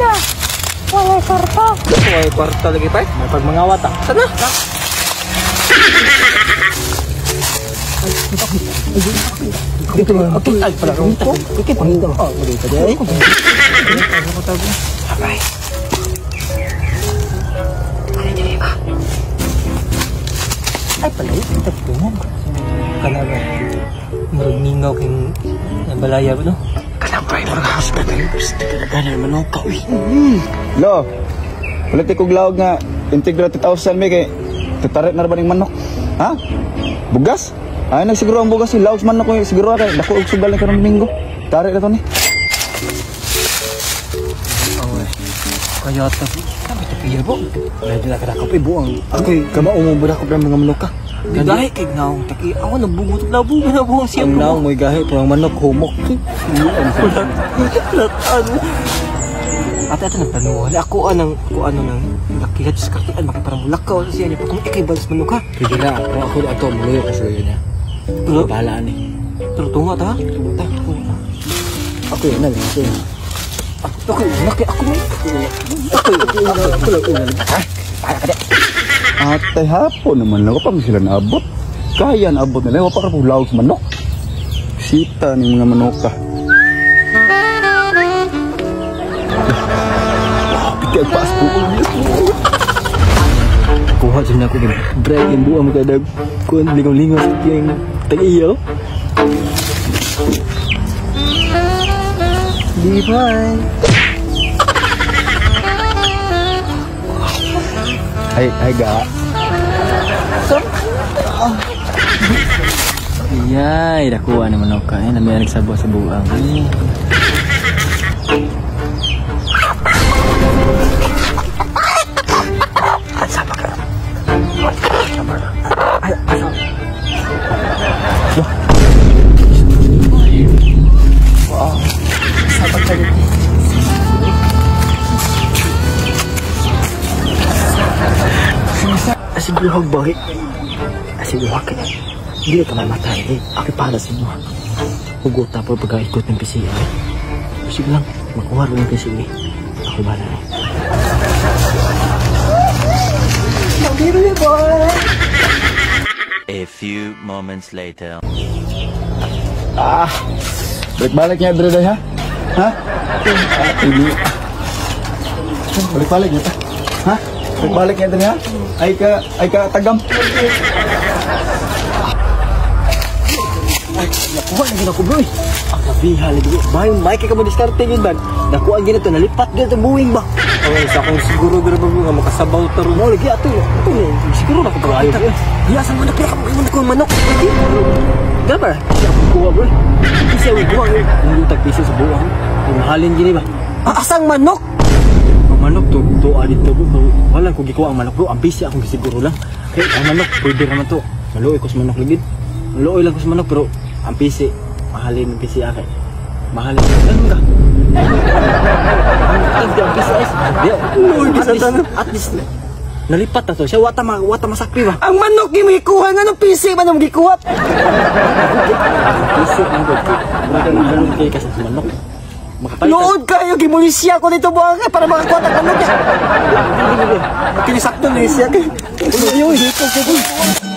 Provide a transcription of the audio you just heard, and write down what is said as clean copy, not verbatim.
na. Walay kwarta. Walay kwarta lagi pa. May pagmangawat ah. Sana. Dito lang. Okay, ay pala ron ko. Okay, pangita. Oh, dito dai. Abay. Ay, dili ba? Ay pala, ito po. Kanaga. Murag mingaw king balaya ba no? Kanang pre, murag hasta kayo. Gusto ka na ganan manok ka, uy. Lo, ulit kog laog nga Integra 2000 mi kay tatarik na ra ba ning manok? Ha? Bugas? Ay nagsiguro ang bugas, laog sa manok ko siguro kay dako og sugal ni karong Domingo. Tarik na to ni. Kaya ta tabi bo. Medyo na kadakop eh, buang. Ako'y kamaong mo budakop ng mga manok ka. Gahi kay naong taki. Ako nabugot labog na buong siya. Ang naong mo'y gahi, pero ang manok humok. Latan. Ate ato nang planuhan. Ako anang ako ano nang lakihan sa kartian makaparang mulakaw siya niya. Kung ikay balas manok ha. Pwede na, pero ako ato muluyo ka sa iyo niya. Pero Bahala ni. pero tunga ta. Tunga ta. Ako yun na lang. Ako yun. Ako una kay ako may. Ako yun. Ako lang una. Ha? Bahala ka di. Ate hapon naman lang pa sila naabot. Kaya naabot nila, wa pa ka laog sa manok. Sita ni mga manok ka. Piti ang paas po. Kuha dyan ako gina. Break yung buwan mo kadag. Kuha lingaw-lingaw sa tiyang tag-iyaw. Di ba? Ay, ay ga. Iyay, nakuha naman ako ka. Eh, namiya nagsabo sa buang. Eh. Asiguhag bakit? Asiguhag ka na. Hindi ka mamatay eh. Ako para sa inyo. Hugot na po pagkaikot ng PCA. Sige lang, makuha rin ng PCA. Ako bahala na. A few moments later. Ah, balik-balik niya dre ha? Ha? Ah, ini. Balik-balik niya ta. Ha? Balik-balik niya dre ha? Ay ka tagam. Ay, nakuha na gina ko bro eh. Ang labiha lagi. May may kay ka mo diskarte yun ba? Nakuha gina to, nalipat gina to buwing ba? Okay, sa akong siguro pero ba nga makasabaw ta ron. Mo lagi ato. Ato siguro na ko pag-ayo. Diya sa manok pila ka mo ko manok. Lagi. Dabar, siya akong kuha bro. Kasi ang buwang eh. Kung lutag piso sa buwang. Kung mahalin gini ba? Ah, asang manok? Ang manok to, to dito bro. Wala ko gikuha ang manok bro. Ang busy akong gisiguro lang. Kaya ang manok, pwede naman to. Maluoy ko sa manok lagi. Maluoy lang ko sa manok pero ang PC, mahalin ang PC akin. Mahalin. Ano ka? Ang PC ay. Luoy At least, at least nalipat na to. Siya wata wata masakpi ba? Ang manok gi mo gikuha nga nung PC man ang gikuha. Ang PC ang good. Mura kang halong kay kasi sa manok. Makapalit. Luod kayo gimulisya ko dito buang eh para makakuha ta manok niya. Kinisakto ni siya kay. Uy, uy, uy.